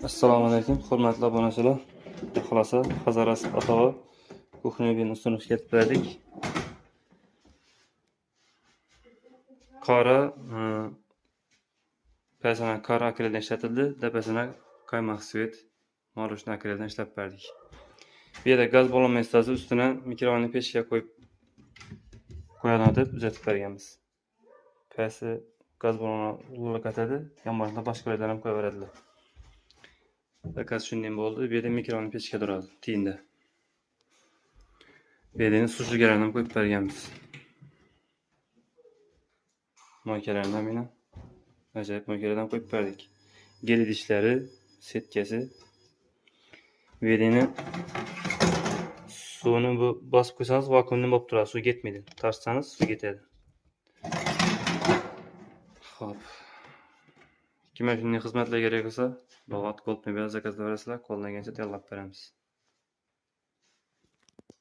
Assalomu alaykum, hurmatli obunachilar. Xulosa, Hazorasp otog'i кухня mebelni установка etib berdik. Qora pastini qora akrildan ishlatildi, tepasini qaymoq svet молочный akrildan ishlab berdik. Bu yerda gaz ballon mestasi ustini mikrovolnavka pechka qo'yib qo'yadi deb uzatib berganmiz. Pasti gaz balloni ulug'lab yonboshida boshqa joylardan ham qo'yaveradilar. Zakaz shunday bo'ldi. Bu yerda mikrovolnavka pechka turadi, tiyinda. Bu yerda endi sujilgalarni ham qo'yib berganmiz. Moykalarni ham yana ajoyib moykalardan qo'yib berdik. Gel idishlari, setkasi. Bu yerda endi suvni bu bosib qo'ysangiz vakuumli bo'lib turadi, suv ketmaydi. Tortsangiz suv ketadi. Xo'p. Kimga shunday xizmatlar kerak bo'lsa, Bog'ot Gold Mebel zakazlab berasizlar, qo'ldan kelgancha tayyorlab beramiz.